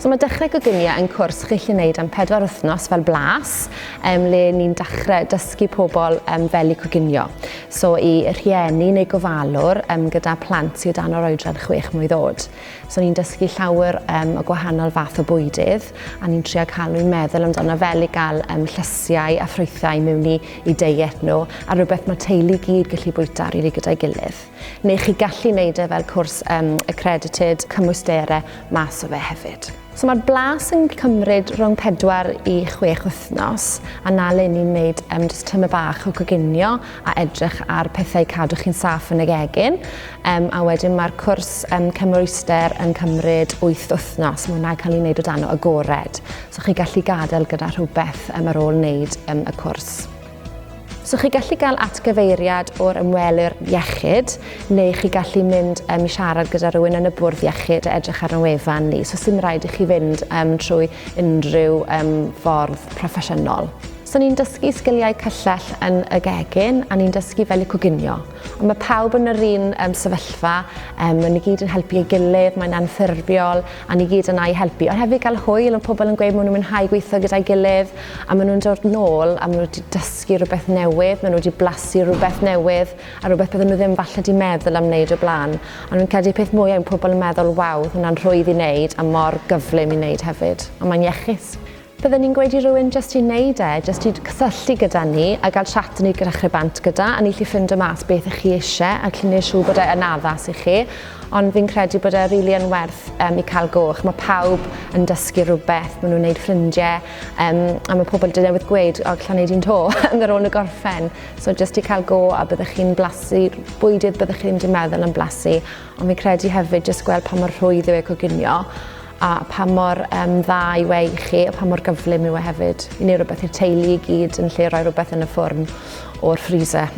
So mae dechrau coginio yn cwrs chi gallu wneud am 4 wythnos fel blas, le ni'n dechrau dysgu pobl fel i coginio. So i rhieni neu gofalwr gyda plant sydd dan o'r oedran 6 mlwydd oed. So ni'n dysgu llawer o gwahanol fath o bwydydd a ni'n trio cael nhw'n meddwl amdano fel i gael llysiau a ffrwythau mewn i deiet nhw a rhywbeth mae teulu gyd gallu bwyta rili gyda'i gilydd. Neu chi gallu wneud e fel cwrs accredited cymwysterau mas o fe hefyd. So mae'r blas yn cymryd rhwng 4 i 6 wythnos a na le ni'n wneud jyst tyma bach o coginio a edrych ar pethau cadw chi'n saff yn y gegin. A wedyn mae'r cwrs cymwyster yn cymryd 8 wythnos. Mae hwnna'n cael ei wneud o dan o agored. So chi gallu gadael gyda rhywbeth ar ôl wneud y cwrs. So chi gallu gael atgyfeiriad o'r ymwelwyr iechyd, neu chi gallu mynd i siarad gyda rhywun yn y bwrdd iechyd a edrych ar y wefan ni. So sy'n rhaid i chi fynd trwy unrhyw ffordd proffesiynol. So ni'n dysgu sgiliau cyllell yn y gegin a ni'n dysgu fel i coginio. Ond mae pawb yn yr un sefyllfa, maen nhw gyd yn helpu ei gilydd, mae'n anffurfiol a ni gyd yna i helpu. Ond hefyd gael hwyl, ond pobl yn gweud maen nhw'n mwynhau gweithio gyda'i gilydd a maen nhw'n dod nôl a maen nhw wedi dysgu rhywbeth newydd, maen nhw wedi blasu rhywbeth newydd a rhywbeth bydden nhw ddim falle wedi meddwl am wneud o blaen. Ond fi'n credu peth mwyaf yw pobl yn meddwl, waw, hwnna'n rhwydd i wneud a mor gyflym i wneud hefyd. Ond mae'n iechus. Bydden ni'n gweud i rywun jyst i wneud e, jyst i cysylltu gyda ni a gael chat ni gyda chi bant gyda, a ni lli ffindo mas beth ych chi eisiau a lli wneud siŵr bod e yn addas i chi. Ond fi'n credu bod e rili yn werth i cael go. Mae pawb yn dysgu rhywbeth, maen nhw'n gwneud ffrindiau, a mae pobl wedi newydd gweud, o, gallai wneud un to, yn ar ôl y gorffen. So jyst i cael go a byddwch chi'n blasu bwydydd byddwch chi ddim wedi meddwl am blasu. Ond fi'n credu hefyd jyst gweld pa mor rhwydd yw e coginio a pa mor dda yw e i chi a pa mor gyflym yw e hefyd i wneud rhywbeth i'r teulu i gyd yn lle rhoi rhywbeth yn y ffwrn o'r freezer.